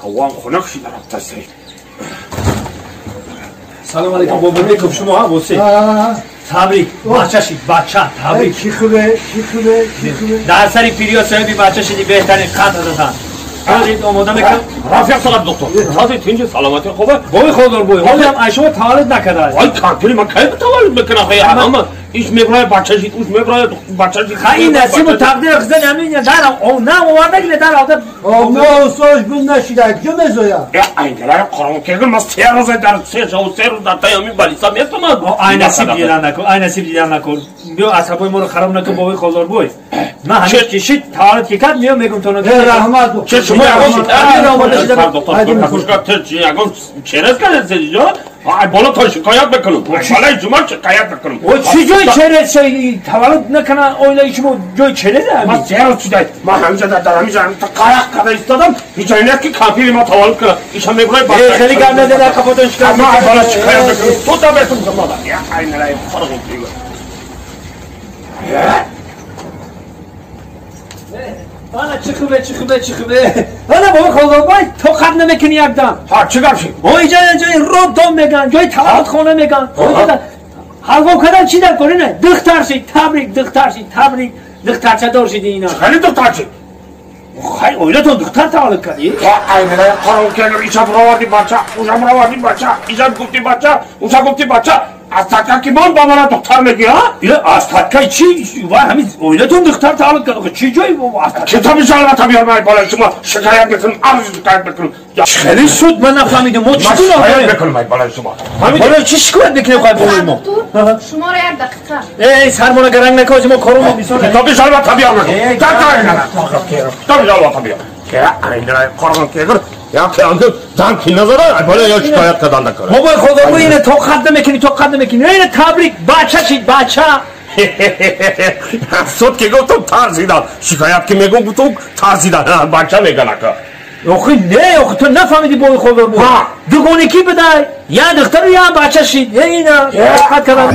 Ҳавоам хунук шуда рафтаст. Салом алейкум бобо, шумо ҳа босе. Табрик, бача шид, бача, табрик. Чӣ хубе, чӣ хубе, чӣ хубе. Дар сари пириё соҳиби бача шиди, беҳтарин қадр доданд. Ҳозир омода мекунам. Рафиқ салам доктор. Ҳозир тинҷи саломатӣ хубе? Бобои ходор бой. Ҳозир ҳам шумо таваллуд накардааст. Вай кампири ман кай таваллуд мекунам? Хай ҳама иш меброяд бача шид, уш меброяд бача шид. Хай ин насибу тақдир хизани ҳамин дар на оварда дар овда. Мо усош бун нашида, куҷо мезояд? Айналаи қурон кегир ман се рӯза дар се шаву се рӯз дар таи ҳамин балиса местамад. Ай насиб дидан накун, ай насиб дидан накун. Биё асабои моро хароб накун бобои ходор бой. Ман ҳамин ки шид таваллуд ки кард меом мегум то раҳмат. Че шумо ягон через кардед ҷо? Ай боло то шикоят мекунам. Балаи шумо шикоят мекунам. О чӣ ҷои через таваллуд накунад оилаи шумо ҷои через ҳамин? Ман се рӯз шуда ман ҳаминҷа дар ҳаминҷа қарақ карда истодам. Ҳеҷ ҷое нест ки кампири ма таваллуд кунад. Иша мебурад бача. Хеле гап назад дар қафотон шикоят. Ман боло шикоят мекунам. Ту та бетум кунам. Я айналаи қурғин. Ана чӣ хубе, чӣ хубе, чӣ хубе. Ана бобо холдорбой тоқат намекунӣ якдам. Ҳа чӣ гап шид? О иҷа ҷои роддом меган, ҷои таваллудхона меган. Ҳалво кардан чӣ дар кор ина? Духтар шид, табрик, духтар шид, табрик, духтарчадор шиди ина. Хеле духтар шид. Хай оилатон духтар таваллуд кардӣ? Айналаи қурғин кегир иша буроварди бача, уша буроварди бача, иша гуфти бача, уша гуфти бача. Аз татка ки ман ба мана духтар мегӣ, ҳа? Ила аз таткаи чӣ? Вай ҳамин оилатон духтар таваллуд кард. Чӣ ҷой аз татка? Китоби шалвата биёр ман болои шумо шикоят мекунам, арз шикоят мекунам. Хеле суд ман нафаҳмидам. Мо чӣ гуноҳ дорем? Шикоят мекунам ай болои шумо. Болои чӣ шикоят мекунем хай болои мо? Шуморо як дақиқа. Эй, сармона гаранг накун, мо кору мо бисёр. Китоби шалвата биёр мекунам. Китоби шалвата биёр. Ке айналаи қурғин кегир Я ки зан ки назара, ай бола я шикоят кардан накунад. Бобои худо, ина тоқат намекунӣ, тоқат намекунӣ. Ина табрик, бача шид, бача. Суд ки гуфтам тарсидам, шикоят ки мегум гуфтам тарсидам, бача меган ака. Охи не, охи ту нафаҳмидӣ бобои худо. Дугони ки бидай? Я духтару я бача шид. Ина тоқат кардам.